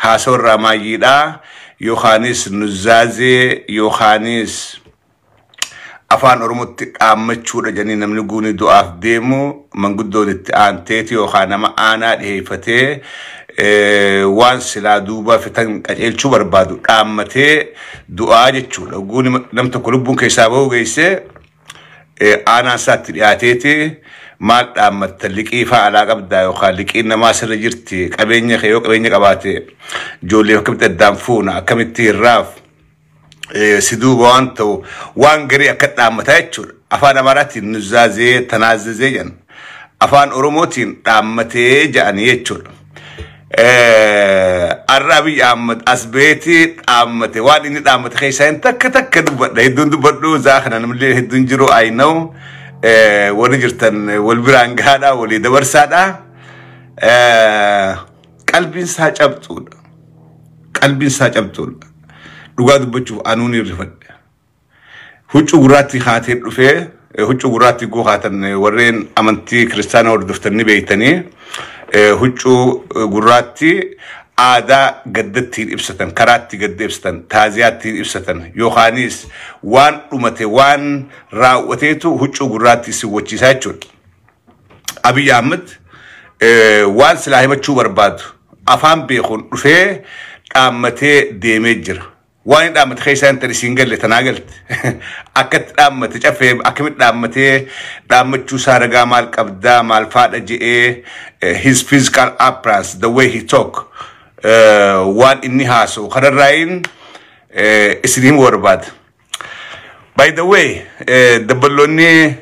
Haasawaa irraa maayyiidha yookaanis nuzaazee yookaanis afaan Oromootti dhaammachuudha jedhanii namni guuni du'aaf deemu manguddoon itti aanteeti yookaan nama aanaa dhiheeffatee waan silaa duuba fitan qajeelchuu barbaadu dhaammatee du'aa jechuudha. Guuni nam tokko lubbuun keessaa bahuu geessee aanaan isaatti dhiyaateeti maal dhaammatta, liqii fa'aa alaa qabdaa yookaan liqiin namaa sirra jirti, qabeenya kee yoo qabeenya qabaate ijoollee akkamitti addaan fuuna, akkamitti hirraaf si duuba waan ta'u waan garii akka dhaammataa jechuudha. Afaan Amaaraatiin nuzaazee tanaazazee jedhan. Afaan Oromootiin dhaammatee jedhanii jechuudha. Har'a Abiy Ahmad as beetii dhaammate. Waan inni dhaammate keessaa hin takka takka dubbadha. Hedduun dubbadhu zaa kana namni hedduun jiru, I know. Warri jirtan wal biraan gahaadha, walii dabarsaadha. Qalbiin isaa cabxuudha. Qalbiin isaa cabxuudha. Dhugaa dubbachuuf anuun hirrifadhe. Huccuu gurraatti haatee dhufee, huccuu gurraatti guu haatan warreen amantii kiristaanaa hordoftan ni beektanii, huccuu gurraatti aadaa gaddattiin ibsatan, karaatti gadda ibsatan, taaziyaattiin ibsatan yookaanis waan dhumate waan raawwateetu huccuu gurraatti si wachiisaa jechuudha. Abiy Ahmed waan silaa himachuu barbaadu afaan beekuun dhufee dhaammatee deemee jira. Waan inni dhaammate keessaa hin isiin galle tanaa galte. Akkatti dhaammate caffee akkamitti dhaammatee, dhaammachuu isaa ragaa maal qabdaa, maal faadha je'ee, his physical appearance, the way he talk, waan inni haasa'u kanarraayin isin himuu barbaada. By the way, dabballoonni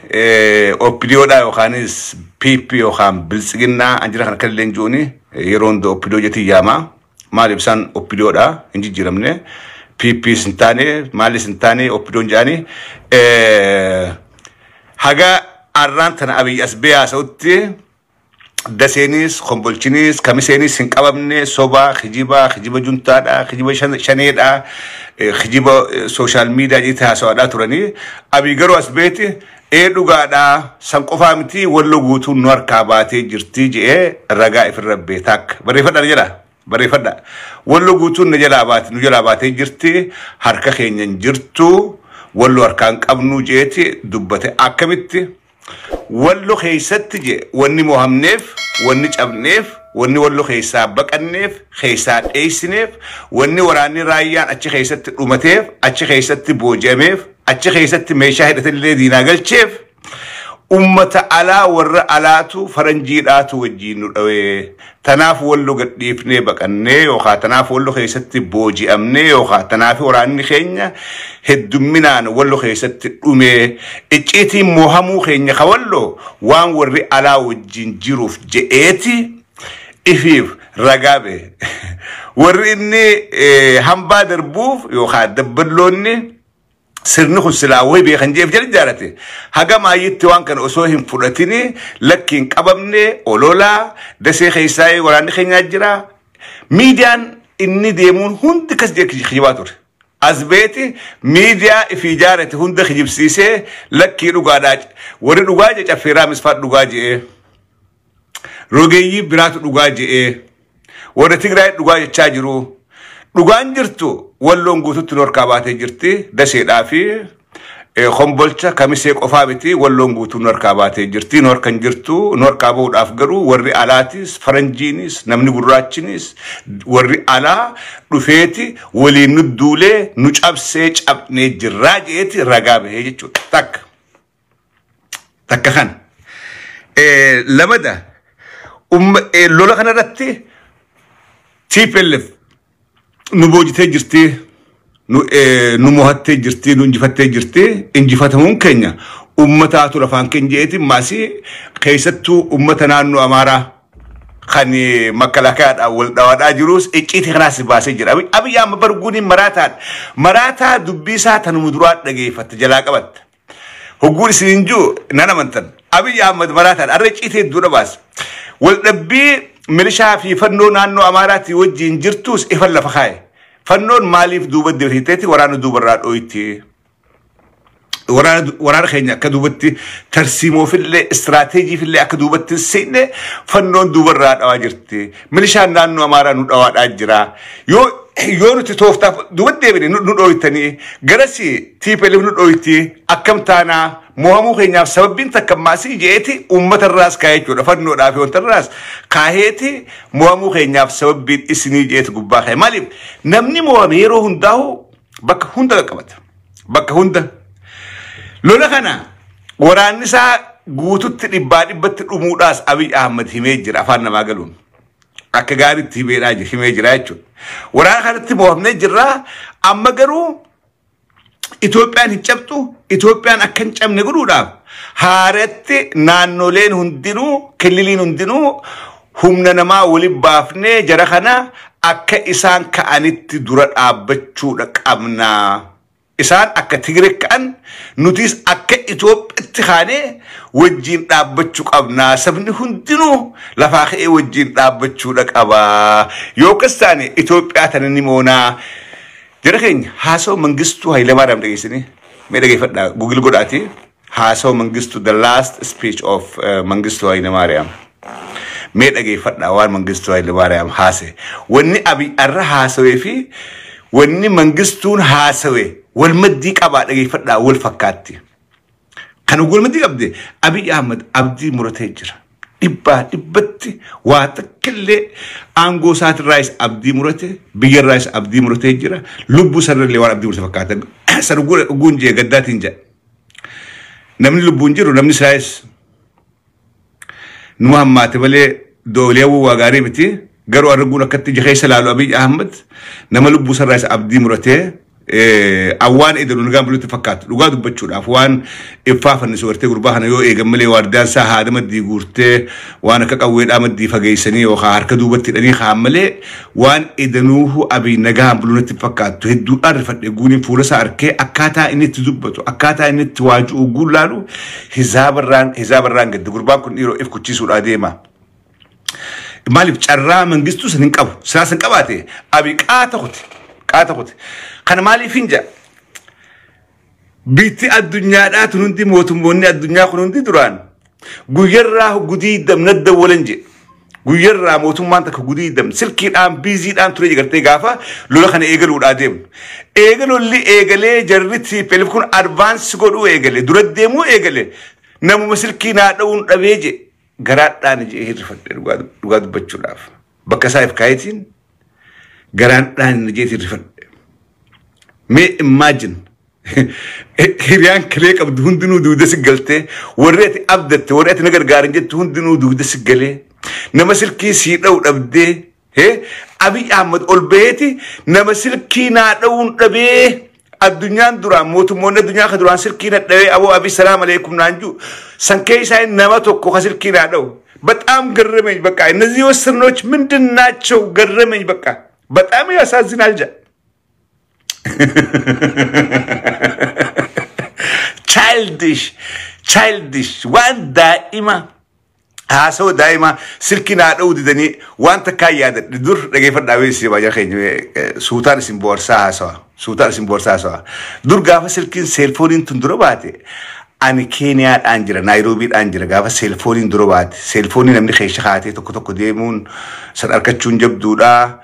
OPDOdha yookaanis PP yookaan Biltsiginnaa anjira kana kan leenji'uuni yeroo hunda OPDO jetii yaama. Maaliif isaan OPDOdha hin jijjiiramne. PPs hin taane, maalis hin taane, OPDOn jedhanii. Haga arraan tana Abiy as bee haasa'utti Daseenis, Kombolchinis, Kamiseenis hin qabamne, sobaa, kijiba, kijiba juntaadha, kijiba shaneedha, kijiba social media jetti haasawaadhaa turanii. Abiy garuu as beeti ee dhugaadha, san qofaa miti, Wallo guutuun nu harkaa baatee jirti je'ee ragaa ifirra beetaak. Barreeffadha jedha. Barreeffadha. Wallo guutuun nu jalaa baate, nu jalaa baatee jirti, harka keenya hin jirtu, Wallo harkaan qabnu jeeti dubbate. Akkamitti? Wallo keessatti je wanni mohamneef, wanni cabneef, wanni Wallo keessaa baqanneef, keessaa dheessineef, wanni waraanni raayyaan achi keessatti dhumateef, achi keessatti booji'ameef, achi keessatti meeshaa hidhatallee diinaa galcheef ummata alaa, warra alaatu, faranjiidhaatu wajjiin nu dhawee. Tanaaf Wallo gadhiifnee baqannee yookaan tanaaf Wallo keessatti booji'amnee yookaan tanaaf waraanni keenya heddumminaan Wallo keessatti dhumee, icciitiin mohamuu keenya ka Wallo waan warri alaa wajjiin jiruuf je'eeti ifiif ragaa ba'e. Warri inni hambaa darbuuf yookaan dabballoonni sirni kun silaa wayi beekan jeef jala ijaarate. Haga maayyitti waan kana osoo hin fudhatini lakki hin qabamne, ololaa Dasee keessaa waraanni keenyaa jira. Miidiyaan inni deemuun hundi kas kijibaa ture. As beeti miidiyaa ifii ijaarate hunda kijibsiisee lakkii dhugaadhaa. Warri dhugaa jee caffeeraa misfaa dhugaa je'ee. Rogeeyyii biraatu dhugaa je'ee. Warra Tigraay dhugaa jechaa jiru. Dhugaan jirtu Walloon guututti nu harkaa baatee jirti. Daseedhaa fi Kombolcha, Kamisee qofaa miti, Walloon guutuu nu harkaa baatee jirti. Nu harka hin jirtu. Nu harkaa bahuudhaaf garuu warri alaatis, faranjiinis, namni gurraachinis, warri alaa dhufeeti waliin nu duulee nu cabsee cabnee jirraa jeeti ragaa bahee jechuudha. Takka. Takka kana. Lamada lola kanarratti TPLF nu boojitee jirti, nu mo'attee jirti, nu injifattee jirti. Injifatamuun keenya ummataatu lafaan keenya jeeti maasii keessattuu ummata naannoo Amaaraa kan makalakaadhaan wal dhawaadhaa jirus icciitii kanaas baasee jira. Abiyyi amma barguun maraataadha. Maraataa dubbii isaa tanuma duraa dhageeffatte jalaa qabatta. Hogguun isin hin jiru nan amantan. Abiyyi Ahmad maraataadha. Arra icciitii hedduudha baasa. Wal dhabbii milishaa fi fannoo naannoo Amaaraatii wajjin jirtus ifan lafa kaa'e. Fannoon maaliif duuba deebiteeti waraana duubarraa dhooyti? Waraana keenya akka duubatti tarsiimoofillee istiraateejiifillee akka duubatti hin seenne fannoon duubarraa dhawaa jirti. Milishaan naannoo Amaaraa nu dhawaadhaa jira. Yoo nuti tooftaaf duubatti deebine nu dhooytanii, garasi TPLF nu dhooyti, akkam taanaa, mo'amuu keenyaaf sababbiin takka maasii jeeti uummata irraas kaa'ee jechuudha. Fannoodhaa fi wanta irraas kaaheeti mo'amuu keenyaaf sababbiin isinii jeeti gubbaa kaa'e. Maaliif namni mo'ame yeroo hundaa'u bakka hunda qaqqabata. Bakka hunda. Lola kana waraanni isaa guututti dhibbaa dhibbatti dhumuudhaas Abiy Ahmad himee jira afaan namaa galuun. Akka gaariitti himeedhaa jira, himee jira jechuudha. Waraana kanatti mo'amnee jirra. Amma garuu Itoophiyaan hin cabxu, Itoophiyaan akka hin cabne godhuudhaaf haaratti naannoleen hundinuu, kililiin hundinuu humna namaa waliin baafnee jara kana akka isaan ka'anitti dura dhaabbachuudha qabna. Isaan akka Tigire ka'an, nutis akka Itoophiyaatti kaanee wajjin dhaabbachuu qabna. Sabni hundinuu lafaa ka'ee wajjin dhaabbachuudha qaba. Yoo akkas taane Itoophiyaa tana ni moonaa. Jara keenya, haasawa Mangistuu Hayilamaariyaam dhageessanii mee dhageeffadhaa, Google godhaati. Haasawa Mangistuu, the last speech of Mangistuu Hayilamaariyaam. Mee dhageeffadhaa waan Mangistuu Hayilamaariyaam haase. Wanni Abiy arra haasawee fi wanni Mangistuun haasawe wal maddii qabaa, dhageeffadhaa, wal fakkaatti. Kan wal maddii qabde, Abiy Ahmad abdii muratee jira. Dhibbaa dhibbatti waa takkillee aangoo isaatirraayis abdii murate, biyyarraayis abdii muratee jira. Lubbuu sararallee waan abdii murate fakkaata. San guun jee gaddaatiin jedha. Namni lubbuun jiru namni isaayis numa hammaate malee doolee waa gaarii miti. Garuu arguun akkatti ija keessa ilaalu, Abiy Ahmad nama lubbuu sararaayis abdii muratee awwaan edalu nagaan bulutti fakkaatu. Dhugaa dubbachuudhaaf, waan iffaa fannisu gartee gurbaa kana yoo eegan malee, waardiyaan isaa haada maddii guurtee waan akka qawweedhaa maddii fageessanii yookaan harka duubatti hidhanii kaan malee, waan edanuuhu Abiy nagaan buluu natti fakkaattu. Hedduudhaan rifadhe guuniin fuula isaa arkee, akkaataa inni itti dubbatu, akkaataa inni itti waajuu guun laalu, hizaabarraan gaddi. Gurbaan kun dhiiroo if kuchisuudhaa deema. Maaliif carraa Mangistuu san hin qabu? Silaa san qabaate Abiy qaata kuti, qaata kuti. Kana maaliif hin jedha? Biitti addunyaadhaa tun hundi, mootummoonni addunyaa kun hundi duraan guyyarraa gudii damna dawwalan jedhe. Guyyarraa mootummaan takka gudii dam silkiidhaan busydhaan ture gartee gaafa lola kana eegaluudhaa deemu. Eegalolli eegalee jarri TPLF kun advance godhuu eegale, dura deemuu eegale, namuma silkii naa dha'uun dhabee je, garaadhaan jee hirrifadhe. Dhugaa dubbachuudhaaf, bakka isaa if kaayetiin garaadhaan jeet hirrifadhe. Mee imagine, hiriyaan kalee qabdu hundinuu dugda si galtee, warri ati abdatte, warri ati na gargaaran jettu hundinuu dugda si galee, nama silkii sii dha'u dhabdee. Abiy Ahmad ol baheeti nama silkii naa dha'uun dhabee, addunyaan duraan, mootummoonni addunyaa ka duraan silkii na dhabee, aboo Abiy salaam aleekum naan jiru san keessaa nama tokko ka silkii naa dha'u. በጣም ገረመኝ። በቃ እነዚህ ወስኖች ምንድን ናቸው? ገረመኝ። በቃ በጣም ያሳዝናል። ጃ childish, childish, waan daa'ima haasawaa daa'ima silkii naa dha'uu didanii. Waan takkaa yaadadhe dur, dhageeffadhaa beeksisee baay'ee keenya, suutaan isin boorsaa haasawa, suutaan isin boorsaa haasawa. Dur gaafa silkiin cellphoneiin tun dura baate, ani Keeniyaadhaan jira, Naayiroobiidhaan jira. Gaafa cellphoneiin dura baate, cellphoneii namni keessa kaatee tokko tokko deemuun san argachuun jabduudha.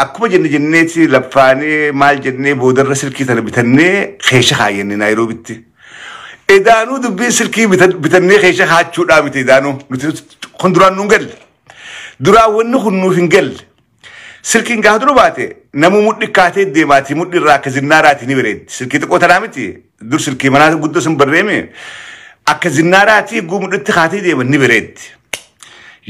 Akkuma jenne jenneeti laffaanee maal jennee boodarra silkii tana bitannee keessa kaayyanne Naayiroobitti. Edaanuu dubbiin silkii bitannee keessa kaachuudhaa miti, edaanuu nuti kun duraan nuun galle. Duraan wanni kun nuuf hin galle. Silkiin gaafa dura baate nama mudhi kaatee deemaati, mudhi irraa akka zinnaaraati ni bareeddi. Silkii xiqqoo tanaa miti, dur silkii manaa guddoo sun barreeme, akka zinnaaraati guu mudhitti kaatee deeman ni bareeddi.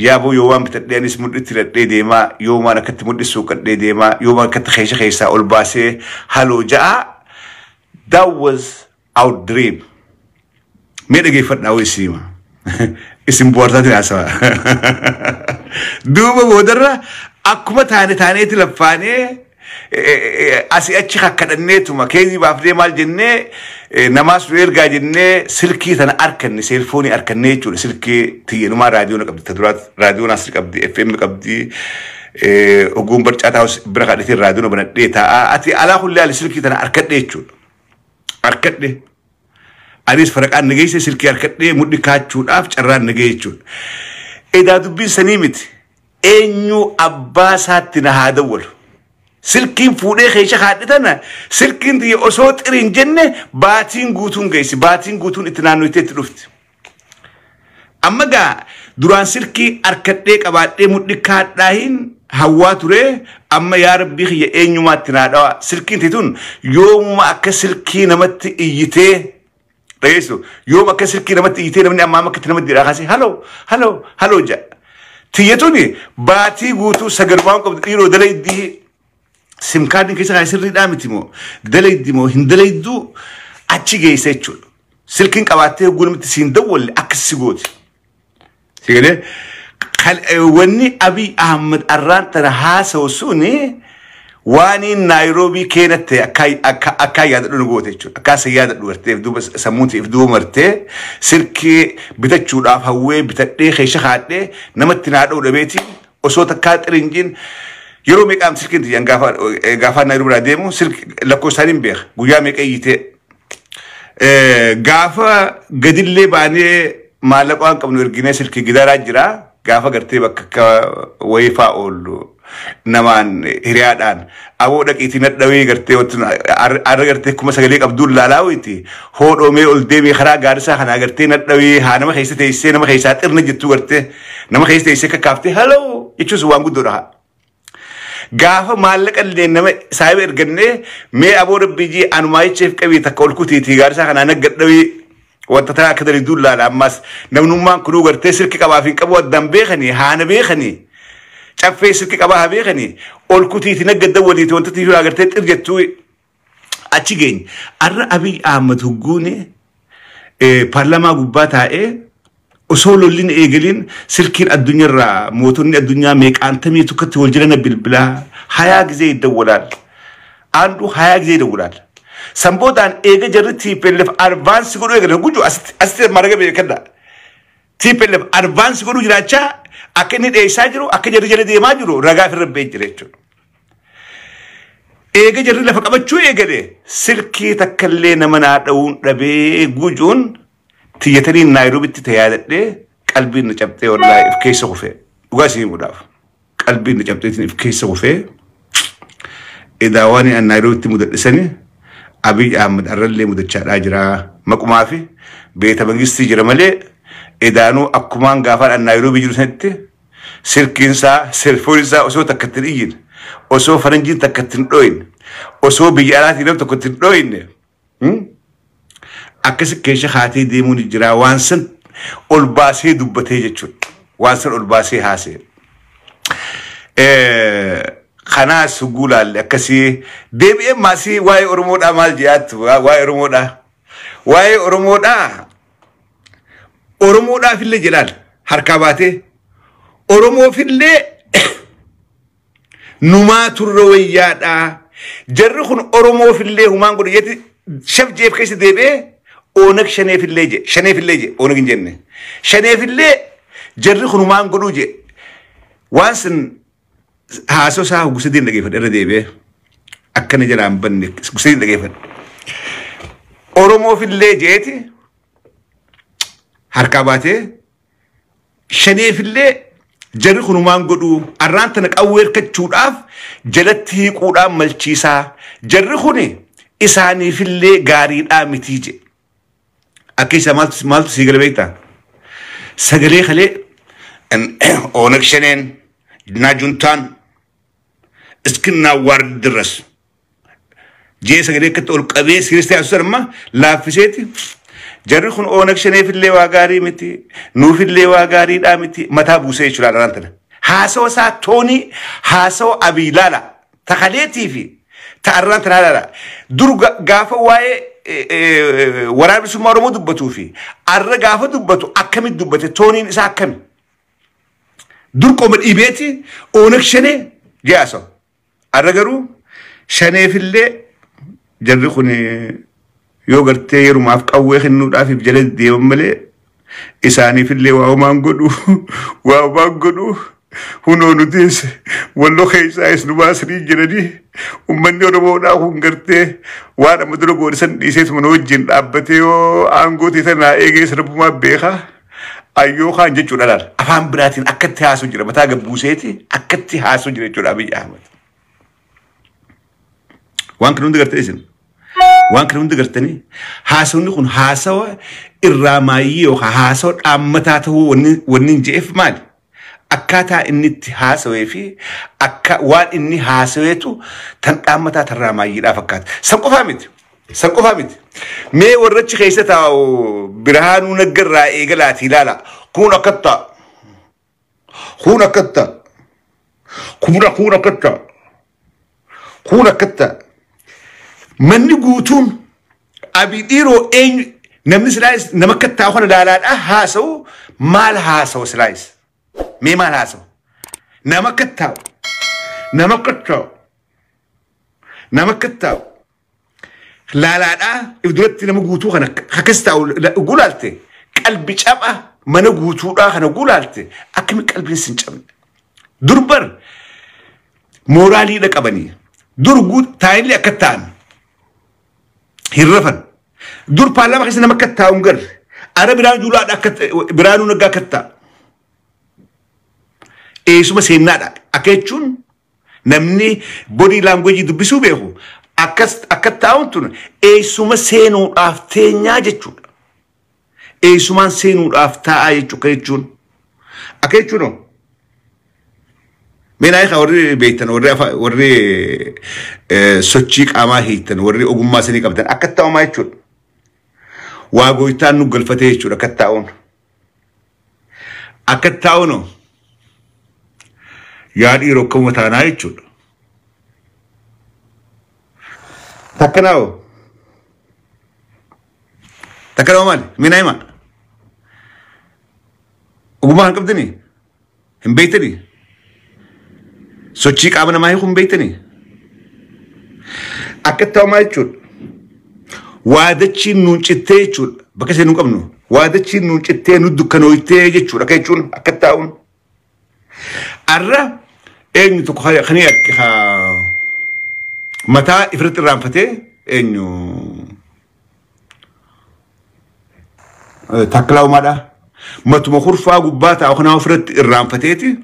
Yaaboo, yoo waan bitadhee anis mudhitti hidhadhee deemaa, yoo waan akkatti mudhi suuqadhee deemaa, yoo waan akkatti keessa keessaa ol baasee haloo ja'a. That was our dream. Mee dhageeffadhaa wayii siima. Isin bohaartaatiin haasawaa. Duuba boodarra akkuma taane taaneeti laffaanee asii achi kakkadhanneetuma keezii baafnee maal jennee namaas nu ergaa jennee silkii tana arkanne, cellphoneii arkannee jechuudha. Silkii tiyyenumaa raadiyoona qabdi, ta duraa raadiyoon asii qabdi, FM qabdi. Oguun barcaa taa'us bira kadhatee raadiyoona banadhee taa'aa. Ati alaa kullee ali silkii tana arkadhe jechuudha. Harkadhe. Anis faraqaan nageesse silkii harkadhee mudhi kaachuudhaaf carraan nagee jechuudha. Edaa dubbiin sanii miti. Eenyu abbaa isaatti na haa dawwalu. Silkiin fuudhee keessa haadhe tana silkiin tiyya osoo xiriin jenne baatiin guutuun geessi. Baatiin guutuun itti naannoo itti dhufti. Amma gaa duraan silkii harkadhee qabaadhee mudhi kaadhaahin hawwaa ture amma yaa rabbii kiyya eenyumaatti naa dhawa. Silkiin tun yoomuma akka silkii namatti iyyitee dhageessu yoom akka silkii namatti iyyitee namni ammaa akka itti namatti jedhaa kaasee haloo haloo haloo jedha. Tiyya tuni baatii guutuu sagalumaan qabdu dhiiroo dalaydii simkaardiin keessa kaa'e sirriidhaa miti moo dalaydi moo hin dalayduu achi geessa jechuudha. Silkiin qabaattee hogguu namatti siin dawwalle akkas si gooti. Si galee wanni Abiy Ahmad arraan tana haasa'u suni waan Naayiroobii keenatte akka yaadadhu nu goote jechuudha. Akka isa yaadadhu gartee duuba sammuutiif duuba martee silkii bitachuudhaaf hawwee bitadhee keessa haadhee namatti naa dha'u dhabeeti osoo takkaa xirinjiin yeroo meeqaam silkiin tiyyaan gaafa Naayiroobii biraa deemu lakkoofsa isaanii hin beeka guyyaa meeqa iyyitee gaafa gadillee baanee maallaqa waan qabnu erginee silkii gidaaraa jira gaafa gartee bakka akka wayifaa oollu namaan hiriyaadhaan aboo dhaqiitii nadhawee gartee arra gartee 9,000 qabduun laalaa wayiiti hoodhoomee ol deemee karaa gaarisaa kanaa gartee nadhawee haa nama keessa teessee nama keessaa xirna jettuu gartee nama keessa teessee kakkaaftee haloo jechuus waan guddoodha. Gaafa maallaqa illee nama saayiba ergannee mee aboo rabbii jii anumaa jecheef qabii takka ol kutiitii gaarisaa kanaa naggadhawee wanta tana akka daliduun laala ammas namnummaan kunuu gartee silki qabaaf hin qabu addaan beekanii haana beekanii caffee silki qabaa haa beekanii ol kutiitii naggadda waliiti wanta tiifii agartee xir jettuu achi geenye. Arra Abiy Ahmad hugguuni paarlaamaa gubbaa taa'ee osoo lolliin eegaliin silkiin addunyaarraa mootonni addunyaa meeqaantamii tokkotti wal jiran bilbilaa hayaa gizee ይደወላል አንዱ ሀያ ጊዜ ይደውላል። Sanboodaan eega jarri TPLF advance godhuu eegale guju asitti maraga beekadha. TPLF advance godhuu jiraachaa akka inni dheessaa jiru akka jarri jala deemaa jiru ragaa ofirra ba'ee jira jechuudha. Eega jarri lafa qabachuu eegale silkii takkallee nama naa dha'uun dhabee gujuun tiyyatanii Naayiroobitti tayaadadhee qalbiin na cabxee wallaahi if keessa kufee dhugaa isin himuudhaaf qalbiin na cabxeetiin if keessa kufee edaa waan an Naayiroobitti mudadhisanii Abiy Ahmad arrallee mudachaadhaa jira maqumaa fi beeta mangistii jira malee edaanuu akkumaan gaafaan an Naayiroobii jiru sanitti silkiinsaa selfoonisaa osoo takka ittiin iyyin osoo faranjiin takka ittiin dhooyin osoo biyya alaatii nam tokko ittiin dhooyinne akkasi keessa haatee deemuun jira waan san ol baasee dubbatee jechuudha waan san ol baasee haasee. Kanaas gulaalle akkasii deebi'ee maasii waa'ee Oromoodhaa maal jedhaattu waa'ee Oromoodhaa waa'ee Oromoodhaa Oromoodhaafillee jedhaan harkaa baatee Oromoofillee numaa turre wayyaadhaa jarri kun Oromoofillee humaan godhu jetti shafjeef keessa deebi'ee Oonag shaneefillee je shaneefillee je Oonag hin jenne shaneefillee jarri kun humaan godhuu je waan sun haasoo isaa gusadeen dhageeffadhe irra deebi'ee akkana jalaan banne gusadeen dhageeffadhe. Oromoofillee jeeti harkaa baatee shaneefillee jarri kun humaan godhuu arraan tana qawwee hirkachuudhaaf jalatti hiikuudhaan malchiisaa jarri kun isaaniifillee gaariidhaa mitii je. Akka isa maaltu sii gala beektaa? Sagalee kalee Oonag shaneen naa juntaan እስክናዋርድ ድረስ jee sagalee akkatti ol qabee siristi haasuu amma laaffiseeti. Jarri kun Oonag shaneefillee waa gaarii miti nuufillee waa gaariidhaa miti mataa buusee jechuudha dharaan tana. Haasawa isaa toonii haasawa Abiy laala takaleetii fi ta'arraan tanaa laala. Dur gaafa waa'ee waraana bilisummaa Oromoo dubbatuu fi arra gaafa dubbatu akkamitti dubbate tooniin isaa akkami? Dur qoma dhibeeti Oonag shanee jee haasawa. Arra garuu shaneefillee jarri kun yoo gartee yerumaaf qawwee kennuudhaaf jala deeman malee isaaniifillee waa homaan godhu waa homaan godhu hunoo nutis walloo keessaayis nu baasanii jiranii Uummanni Oromoodhaa kun gartee waan amma dura goone san dhiiseetuma nu wajjin dhaabbatee yoo aangoo ta'e naa eegee rabbumaa beekaa ayyoo kaan jechuudha laala. Afaan biraatiin akkatti haasoo jira, mataa gabbuuseeti akkatti haasoo jira jechuudha Abiy Ahmed. Waan kana hunda gartanii isin. Waan kana hunda gartanii haasawni kun haasawa irraa maayyii yookaan haasawa dhaammataa ta'uu wanni hin je'eef maali? Akkaataa inni itti haasawee fi akka waan inni haasaweetu tan dhaammataa tarraa maayyiidhaa fakkaata. San qofaa miti. San qofaa miti. Mee warrachi keessa taa'u Birhaanuu Naggarraa eegalaatii ilaala. Kun akkatta. Kun akkatta. Kun akkatta. Kun akkatta. Manni guutuun Abiy dhiiroo eenyu namni silaayis nama akka taa'u kana ilaalaadhaa haasa'u maal haasa'u silaayis? Mee maal haasa'u? Nama akka taa'u. Nama akka taa'u. Nama akka taa'u. Laalaadhaa if duratti nama guutuu kana akkas taa'u gulaalte qalbi capha mana guutuudhaa kana gulaalte akkami qalbiin sin cabne. Dur bar mooraaliidha qabanii dur taa'illee akka ta'an hin rafan. Dur paarlaamaa keessa nama akka taa'u hin garre. Ara Birhaanuu Juulaadha akka Birhaanuu Naggaa akka taa'u. Eessuma seennaadha. Akka jechuun namni body language dubbisuu beeku akkas akka taa'uun tun eessuma seenuudhaaf teenyaa jechuudha. Eessumaan seenuudhaaf taa'aa jechuudha jechuun. Akka jechuun mee naa warri beektan, warri sochii qaamaa hiiktan, warri ogummaa sanii qabdan, akka taa'umaa jechuudha. Waa goytaan nu galfatee jechuudha akka taa'uun. Akka taa'uun yaa dhiiroo akkuma taanaa jechuudha. Takkanaa takkanaa maali? Mee naa himaa? Ogummaa kan qabdanii? Hin beektanii? Sochii qaama namaa hiikuu hin beektanii? Akka taa'umaa jechuudha. Waadachiin nuun cittee jechuudha. Bakka ishee nu qabnu. Waadachiin nuun cittee nu dukkanooytee jechuudha. Akka jechuun akka taa'uun. Arra eenyu tokko kan akka mataa ifirratti irraanfatee eenyu Taakkalaa Uumaadha. Matuma kurfaa gubbaa taa'u kanaa ofirratti irraanfateeti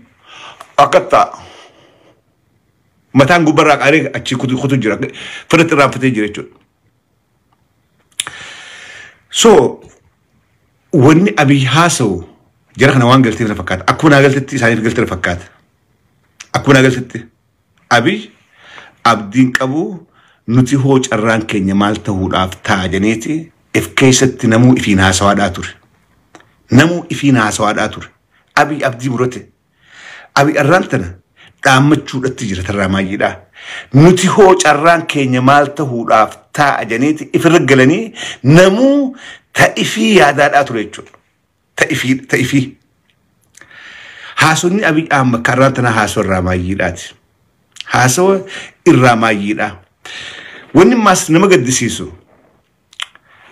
akka taa'u. Mataan gubbarraa qaaree achi kutu jira. Ofirratti irraanfatee jira jechuudha. So wanni Abiy haasa'u jara kana waan galteef na fakkaata. Akkuma naa galtetti isaaniif galte na fakkaata. Akkuma naa galtetti Abiy abdiin qabu nuti hoo carraan keenya maal ta'uudhaaf ta'a jeneeti if keessatti namuu ifiin haasawaadhaa ture. Namuu ifiin haasawaadhaa ture. Abiy abdii murate. Abiy arraan tana dhaammachuudhatti jira tarraa maayyiidhaa. Nuti hoo carraan keenya maal ta'uudhaaf ta'a jeneeti ifirra galanii namuu ta'ifii yaadaadhaa ture jechuudha. Ta'ifii ta'ifii. Haasonni Abiy Ahmad karraan tana haasoo irraa maayyiidhaati. Haasawaa irraa maayyiidha. Wanni maas nama gaddisiisu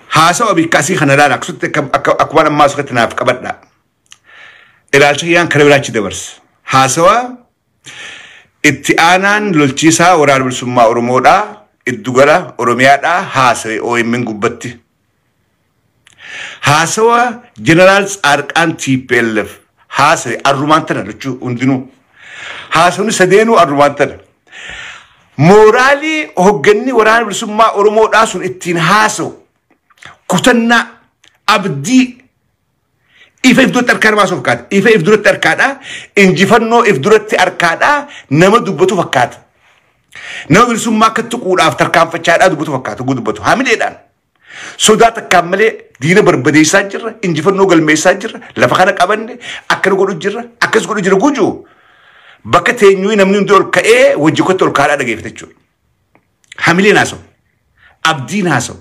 haasawa Abiy kaasii kana ilaala akkasutti akkuma ammaa asirratti naaf qabadha. Ilaalcha kiyyaan kara biraachi dabarsa. Haasawaa itti aanaan lolchiisaa waraana bilisummaa Oromoodhaa iddugala Oromiyaadhaa haasawe OMN gubbatti. Haasawa Jeneraal Tsaarqaan TPLF haasawe arrumaan tana jechuu hundinuu. Haasawni sadeenuu arrumaan tana. Mooraalii hogganni waraana bilisummaa Oromoodhaa sun ittiin haasawu kutannaa abdii ifa if duratti harkaa namaa fakkaata. Ifa if duratti harkaadhaa injifannoo if duratti harkaadhaa nama dubbatu fakkaata. Nama bilisummaa akka tuquudhaaf tarkaanfachaadhaa dubbatu fakkaata. Dubbatu hamileedhaan. Sodaa takkaan malee diina barbadeessaa jirra, injifannoo galmeessaa jirra, lafa kana qabanne akkana godhu jirra, akkas godhu jira gujuu. Bakka teenyuu namni hundi ol ka'ee wajji kotti ol kaadhaa dhageeffate jechuudha. Hamileen haasa'u. Abdiin haasa'u.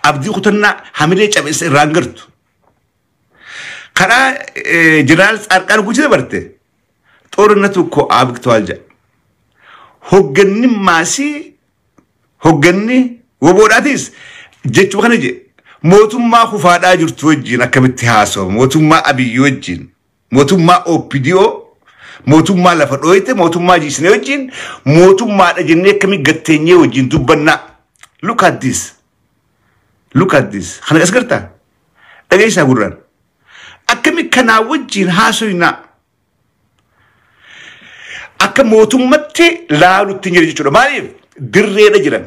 Abdii kutannaa hamilee cabinsa irraan gartu. Karaa Jeneraal Tsaarqaan guutuu dabarte ጦርነቱ እኮ አብቅተዋል jedha. Hogganni maasii hogganni woboodhaatis jechuma kana jedhe, mootummaa kufaadhaa jirtu wajjin akkamitti haasawu, mootummaa Abiyyi wajjin, mootummaa OPDO Mootummaa lafa dhooyte, mootummaa jiisnee wajjin, mootummaadha jennee akkamii gatteenyee wajjin dubbannaa? Look at this. Look at this. Kana as gartaa? Dhageessaa gurraan. Akkami kanaa wajjin haasoynaa? Akka mootummatti laalutti hin jiru jechuudha. Maaliif? Dirreedha jiran.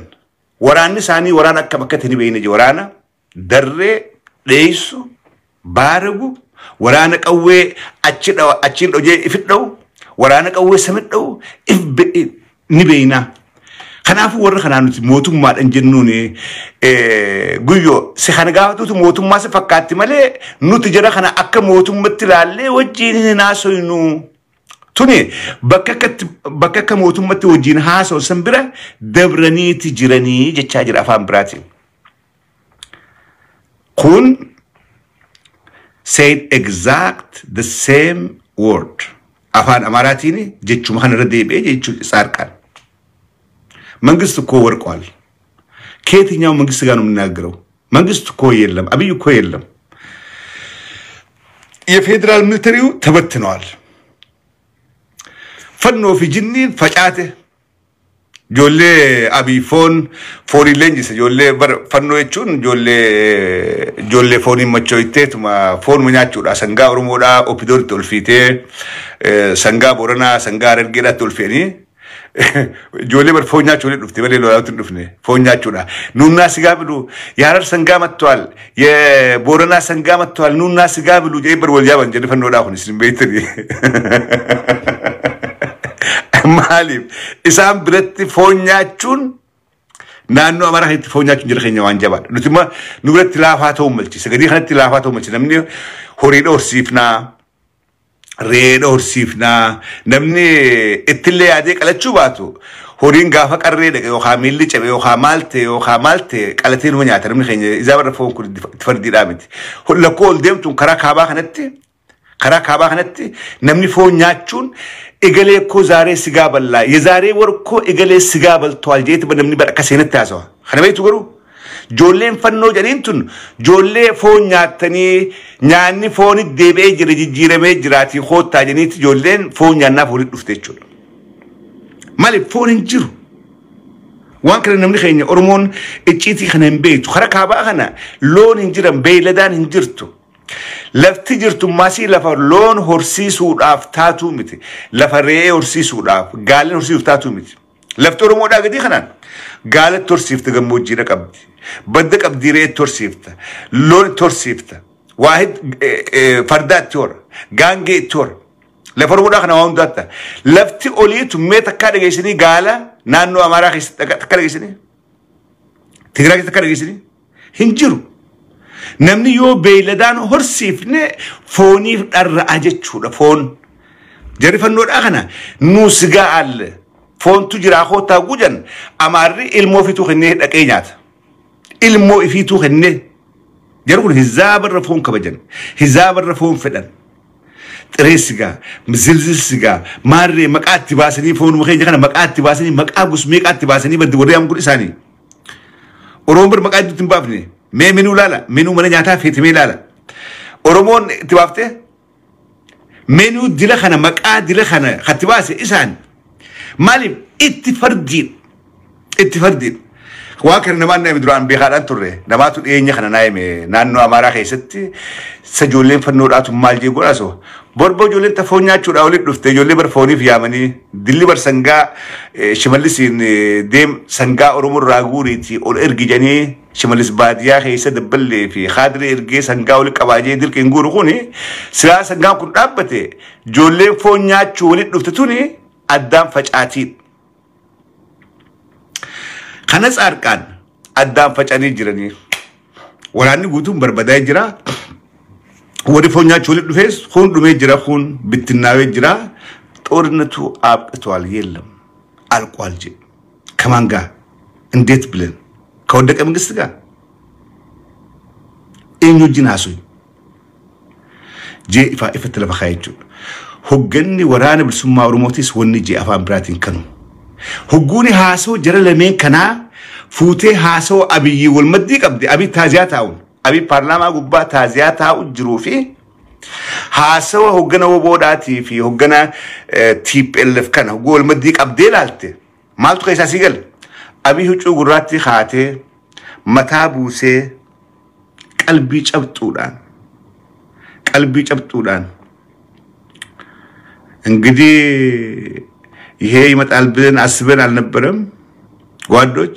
Waraanni isaanii waraana akkam akka ta'e ni beekna je. Waraana darree dheessu baaragu, waraana qawwee achi dhawa achiin dhojee ifit dha'u, waraana qawwee samit dha'u if ni beekna. Kanaafuu warra kanaa nuti mootummaadhaan jennuun guyyoo si kana gaafatutu mootummaa si fakkaatti malee nuti jara kana akka mootummatti ilaallee wajjin hin haasoynu. Tuni bakka akka mootummatti wajjin haasa'u san bira dabraniiti jiranii jechaa jira afaan biraatiin. Kun said exact the same word. Afaan Amaaraatiin jechuma kanarra deebi'ee jechuu Tsaarqaan. መንግስት እኮ ወድቋል። ከየትኛው መንግስት ጋር ነው የምናገረው? መንግስት እኮ የለም፣ አብይ እኮ የለም። የፌዴራል military ው ተበትነዋል። Fannoo fi jinniin facaate. Ijoollee Abiy foon fooniin leenjise. Ijoollee fannoo jechuun ijoollee fooniin machoyteetuma foonuma nyaachuudha. Sangaa Oromoodhaa Opidooritti ol fiitee, sangaa Booranaa, sangaa Harargeedhaatti ol fe'anii ijoollee bar foon nyaachuu waliin dhufte malee lolaatti hin dhufne foon nyaachuudha. ኑና ስጋ ብሉ፣ የሀረር ሰንጋ መጥቷል፣ የቦረና ሰንጋ መጥቷል፣ ኑና ስጋ ብሉ jedhee bar wal yaaban jedhe fannoodhaa kun isin beektani. Maaliif isaan biratti foon nyaachuun naannoo Amaaraa keessatti foon nyaachuun jira keenya waan jabaadha. Nuti immoo nu biratti laafaa ta'uu malchisa. Gadii kanatti laafaa ta'uu malchisa. Namni horiidha horsiifnaa. Re'eedha horsiifnaa. Namni ittillee yaadee qalachuu baatu horiin gaafa qarree dhaqe yookaan miilli cabe yookaan maal ta'e yookaan maal ta'e qalatee numa nyaata namni keenya isaa barra foon kun itti fardiidhaa miti. Lakkoo ol deemtuun karaa kaabaa kanatti namni foon nyaachuun egalee እኮ ዛሬ ስጋ በላ፣ የዛሬ ወር እኮ እገሌ ስጋ በልቷል jeeti namni bara akka seenatti haasawa. Kana beektu garuu ijoolleen fannoo jedhaniin tun ijoollee foon nyaattanii nyaanni foonit deebi'ee jira, jijjiiramee jiraatii koottaa jedhaniiti ijoolleen foon nyaannaaf walitti dhufte jechuudha. Maaliif foon hin jiru? Waan kana namni keenya Oromoon icciitii kana hin beektu. Karaa kaabaa kana loon hin jiran, beeyladaan hin jirtu. Lafti jirtu masii lafa loon horsiisuudhaaf taatuu miti. Lafa re'ee horsiisuudhaaf, gaaleen horsiisuuf taatuu miti. Lafti Oromoodhaa gadii kanaan gaalatti horsiifta, gammoojjiidha qabdi. Badda qabdii, re'eetti horsiifta. Loon itti horsiifta. Waa fardaa itti hora. Gaangee itti hora. Lafa Oromoodhaa kana waa hundaatti. Lafti oliitu mee takkaa dhageessanii gaala naannoo Amaaraa keessatti takka dhageessanii? Tigraay keessatti takka dhageessanii? Hin jiru. Namni yoo beeyladaan horsiifne fooniif dharra'a jechuudha foon. Jarri fannoodhaa kana nuu sigaa alle foontu jiraa koottaa gujan Amaarri ilmoo ofiituu kennee dhaqee nyaata. Ilmoo ifiituu kennee. Jarri kun hizaabarra foon kabajan. Hizaabarra foon fedhan. ጥሬ ስጋ, ዝልዝል ስጋ, maarree maqaa itti baasanii foonuma keenya kana maqaa itti baasanii maqaa gusmeeqaa itti baasanii baddi warri kun isaanii. Oromoon bir maqaa itti hin baafne. Mee minuu laala, minuu mana nyaataa feetimee laala. Oromoon itti baaftee menuu dila kana maqaa dila kana katti baase isaan. Maaliif itti fardiin itti fardiin. Waan kana namaan naame duraan beekaadhaan turre namaatu dhiyeenya kana naa hime naannoo Amaaraa keessatti isa ijoolleen fannoodhaatu maal jee godhaasoo borbo ijoolleen foon nyaachuudhaa walitti dhufte ijoollee bar fooniif yaamanii dilli bar sangaa Shimallisiin deem sangaa Oromoo irraa guuriitii ol ergi jedhanii Shimallis baadiyyaa keessa dabballee fi kaadiree ergee sangaa walitti qabaajee dirqiin guuru kuni silaa sangaan kun dhaabbate ijoolleen foon nyaachuu walitti dhufte tuni addaan facaatiin. Kana Tsaarqaan addaan facanii jiranii waraanni guutuun barbadaa jira. Warri foon nyaachuu walitti dhufees kun dhumee jira, kun bittinnaawee jira. ጦርነቱ አብቅቷል፣ የለም አልቋል። ጅ ከማን ጋር እንዴት ብለን ከወደቀ መንግስት ጋር eenyu wajjin haasofnu jee ifaa ifatti lafa kaa'e jechuudha. Hogganni waraana bilisummaa Oromootis wanni jee afaan biraatiin kanu. Hogguuni haasoo jara lameen kanaa fuutee haasoo Abiyyi wal maddii qabde. Abiy taaziyaa taa'uun, Abiy paarlaamaa gubbaa taaziyaa taa'u jiruu fi Haasawa hoggana woboodhaatii fi hoggana TPLF kana hogguu walmaddii qabdee ilaalte maaltu keessaa sii gala? Abiy huccuu gurraatti kaatee mataa buusee qalbii cabxuudhaan qalbii cabxuudhaan እንግዲህ ይሄ ይመጣል ብለን አስበን አልነበረም። ጓዶች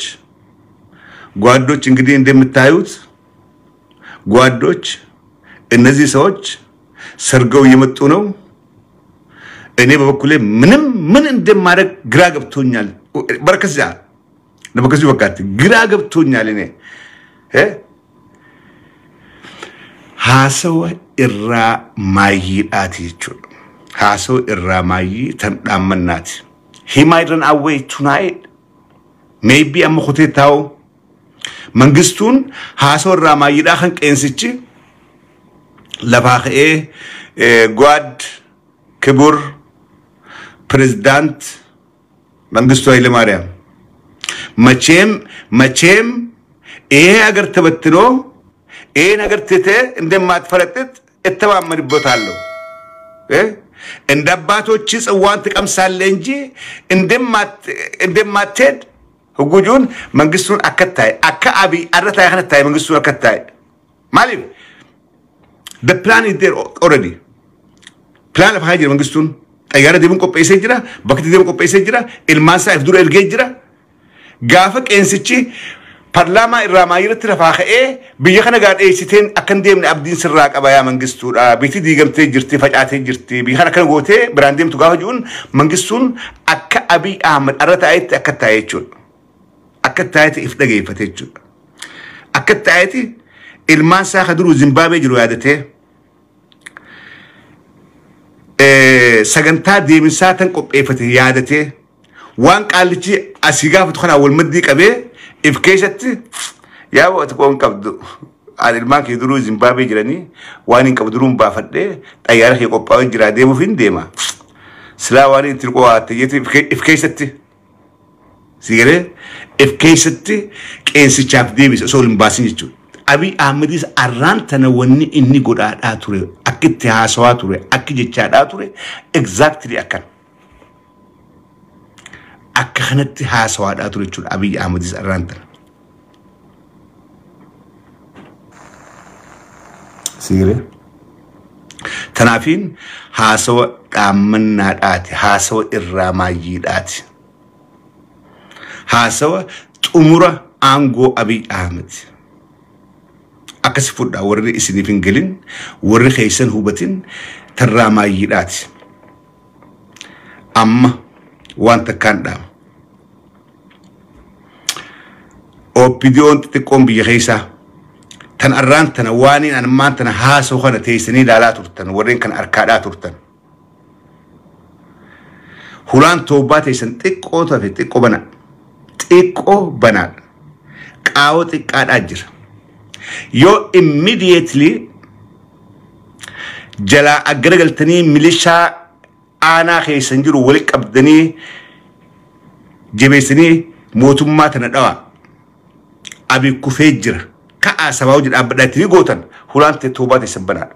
ጓዶች እንግዲህ እንደምታዩት ጓዶች እነዚህ ሰዎች ሰርገው እየመጡ ነው። እኔ በበኩሌ ምንም ምን እንደማደርግ ግራ ገብቶኛል። በረከዚያ ለበከዚ በቃት ግራ ገብቶኛል። እኔ haasawa irraa maayyiidhaati jechuudha. Haasawa irraa maayyii tan dhaammannaati. He might run away tonight. Maybe amma kutee taa'u. Mangistuun haasawa irraa maayyiidhaa kan qeensichi lafaa ka'ee ጓድ ክቡር ፕሬዝዳንት መንግስቱ ኃይለማርያም መቼም መቼም ይሄ ሀገር ተበትኖ ይሄ ነገር ትተህ እንደማትፈረጥጥ እተማመንበታለሁ። እንደ አባቶች ጽዋን ትቀምሳለህ እንጂ እንደማትሄድ ህጉጁን መንግስቱን አከታይ አካ አብይ አረታይ ከነታይ መንግስቱን አከታይ ማሊፍ the plan is there already. Plan lafa jira መንግስቱን xayyaara deemuun qopheessee jira, bakki deemuun qopheessee jira, ilmaan isaa if dura ergee jira. Gaafa qeensichi paarlaamaa irraa maayirratti lafaa ka'ee biyya kana gaa dheessiteen akka hin deemne abdiin sirraa qaba yaa mangistuudha. Biyyi diigamtee jirti, facaatee jirti. Biyya kana akkana gootee biraan deemtu gaafa jiruun mangistuun akka Abiy Ahmed arra taa'etti akka taa'e jechuudha. Akka taa'etti if dhageeffate jechuudha. Akka taa'etti ilmaan isaa ka duruu Zimbaabuwee jiru yaadatee sagantaa deeminsaa tan qopheeffate yaadatee waan qaallichi asii gaafatu kanaa wal maddii qabee if keessatti yaa waqti qoon qabdu ani ilmaan kee duruu Zimbaabuwee jiranii waan hin qabu duruun baafadhee xayyaara kee qophaa'ee jira deemuuf hin deema. Silaa waan itti qo'aatte if keessatti sigalee if keessatti qeensichaaf deebise osoo hin baasin jechuudha. Abiy Ahmedis arraan tana wanni inni godhaadhaa ture akka itti haasawaa ture akka jechaadhaa ture exactly akkana. Akka kanatti haasawaadhaa ture jechuudha Abiy Ahmedis arraan tana. Sigalee. Tanaafiin haasawa dhaammannaadhaati haasawa irraa maayyiidhaati. Haasawa xumura aangoo Abiy Ahmed. Akkasi fudhaa warri isiniif hin galin warri keessan hubatin tarraa maayyiidhaati. Amma waan takkaan dhaama. OPDO'n xixiqqoon biyya keessaa tan arraan tana waaniin ammaan tana haasoo kana teessanii ilaalaa turtan warreen kana harkaadhaa turtan. Hulaan toobbaa teessan xiqqoo tafe xiqqoo bana. Xiqqoo banaadha. Qaawoo xiqqaadhaa jira. Yoo immediately jalaa aggaragaltanii milishaa aanaa keessan jiru walitti qabdanii jabeessanii mootummaa tana dhawaa. Abiy kufee jira. Ka'aa sabaa hojii dhaabbadhaa ittiin gootan hulaan toobaa teessan banaadha.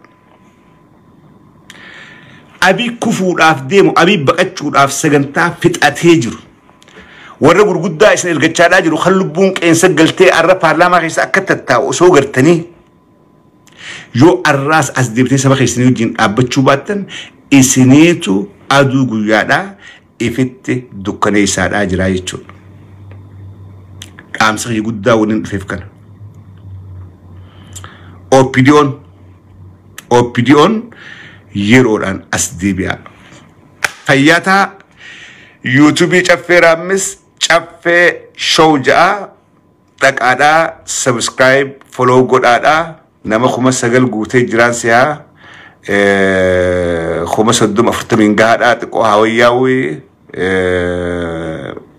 Abiy kufuudhaaf deemu, Abiy baqachuudhaaf sagantaa fixatee jiru. Warra gurguddaa isin ergachaadhaa jiru kan lubbuun qeensa galtee arra paarlaamaa keessa akka tattaa'u osoo gartanii yoo arraas as deebitee saba keessanii wajjin dhaabbachuu baattan isiniitu aduu guyyaadhaa ifitti dukkaneessaadhaa jira jechuudha. Dhaamsa kiyya guddaa waliin dhufeef kana. OPDO'n yeroodhaan as deebi'a. Fayyataa yuutuubii Caffee Raammis Caffee Show ja'a dhaqaadhaa subscribe follow godhaadhaa nama 9,000 guutee jiraan si'aa 30,040 gahaadhaa xiqqoo hawayyaawii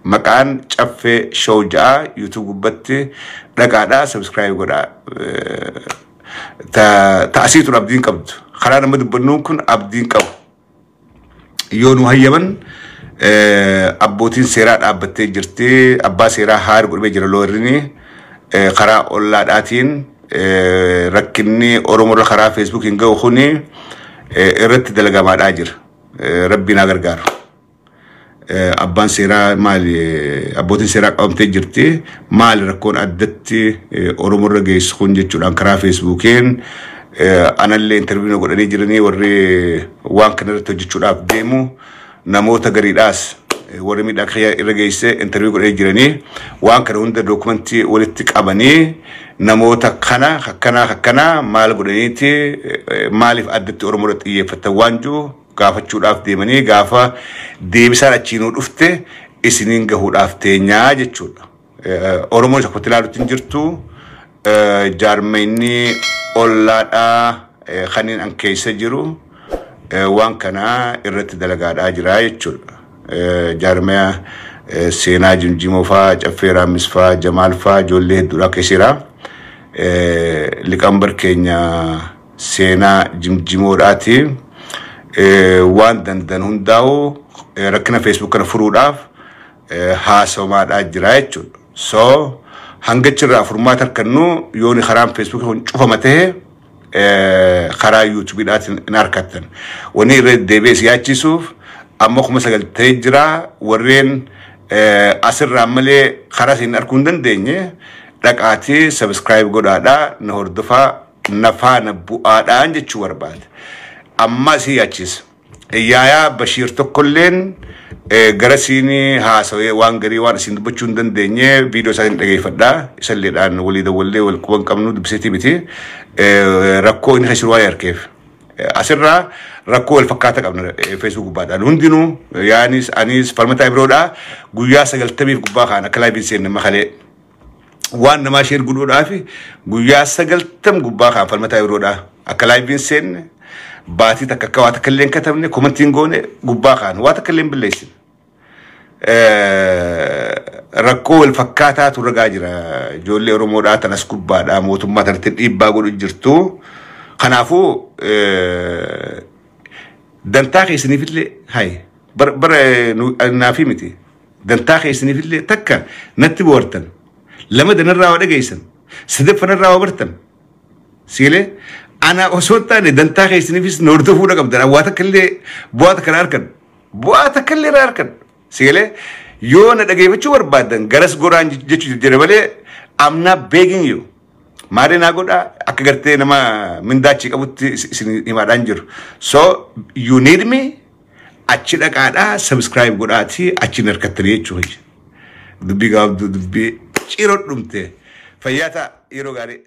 maqaan Caffee Show ja'a yuutuub gubbatti dhaqaadhaa subscribe godhaa. Ta'asiituun abdiin qabdu. Karaa nama dubbannuun kun abdiin qabu. Yoo nu hayyaman abbootiin seeraa dhaabbattee jirti. Abbaa seeraa haari godhamee jira loorinni karaa ollaadhaatiin rakkinni Oromoo irra karaa feesbuukiin gahu kuni Irratti dalagamaadhaa jira. Rabbiin haa gargaaru. Abbaan seeraa maali, abbootiin seeraa qabamtee jirti, maali rakkoon addatti Oromoo irra geessu kun jechuudhaan karaa Feesbuukiin anallee interview godhanii jiranii. Warri waan kana irratti hojjechuudhaaf deemu namoota gariidhaas warri miidhaa kiyya irra geesse interview godhanii jiranii. Waan kana hunda dookumentii walitti qabanii namoota kana akkanaa akkanaa maal godhaniiti, maaliif addatti Oromoo irratti xiyyeeffatan waan jiru gaafachuudhaaf deemanii, gaafa deebisaan achiinuu dhufte isiniin gahuudhaaf teenyaa jechuudha. Oromoon isa akkatti ilaalutti hin jirtu. Jaarmeenni ollaadhaa kanneen an keessa jiru waan kana irratti dalagaadhaa jira jechuudha. Jaarmaya Seenaa Jimjimoo faa, Caffee Raammis faa, Jamaal faa, ijoollee hedduudha keessa jira. Liqambar keenya Seenaa Jimjimoodhaati. Waan dandan hundaa'u rakkina Facebook kana furuudhaaf haasawamaadhaa jira jechuudha. So hanga achirraa furmaata harkannu, yooni karaan Facebook kun cufama ta'e, karaa YouTubeiidhaatiin hin harkattan. Wanni irra deebi'ee si yaachisuuf amma 9,000 ta'ee jira. Warreen asirraa malee karaa isin arguu hin dandeenye, dhaqaatii subscribe godhaadhaa, na hordofaa, na faana bu'aadhaan jechuu barbaada. Amma si yaachisa. Yaayaa Bashiir tokkolleen gara siinii haasawee waan garii waan isin dubbachuu hin dandeenye viidiyoo isaa hin dhageeffadhaa. Isalleedhaan walii dawwallee wal quban qabnu dubbiseetii miti. Rakkoo inni keessa waan arkeef. Asirraa rakkoo wal fakkaata qabna Facebook gubbaadhaan. Hundinuu, yaanis anis Falmataa biroodhaa, guyyaa 90f gubbaa kaan akka liveiin seenne makalee. Waan namaa share godhuudhaaf guyyaa 90 gubbaa kaan Falmataa biroodhaa akka liveiin seenne, baatii takka akka waa takka illee hin katabne, commentiin goone, gubbaa kaan waa takka illee hin balleessine. Rakkoo wal fakkaataatu ragaa jira. Ijoollee Oromoodhaa tanas gubbaadhaa mootummaa tanatti dhiibbaa godhu jirtu. Kanaafuu dantaa keessaniifillee hayi bara naafi miti. Dantaa keessaniifillee takka natti bohartan, lama danarraa waa dhageessan, sadaffanarraa waa bartan. Siilee ana osoo hin taane dantaa keessaniifis na hordofuudha qabdan. Waa takka illee bu'aa takka irraa argan. Bu'aa takka illee irraa argan. Siilee yoo na dhageeffachuu barbaaddan garas goraan jechuu jedhe malee I'm not begging you. Maali naa godhaa akka gartee nama mindaachii qabutti isin himaadhaan jiru. So you need me, achi dhaqaadhaa subscribe godhaatii achi hin harkattanii jechuudha. Dubbii gabaabduu, dubbii ciroo dhumte. Fayyaa ta'a, yeroo gaarii.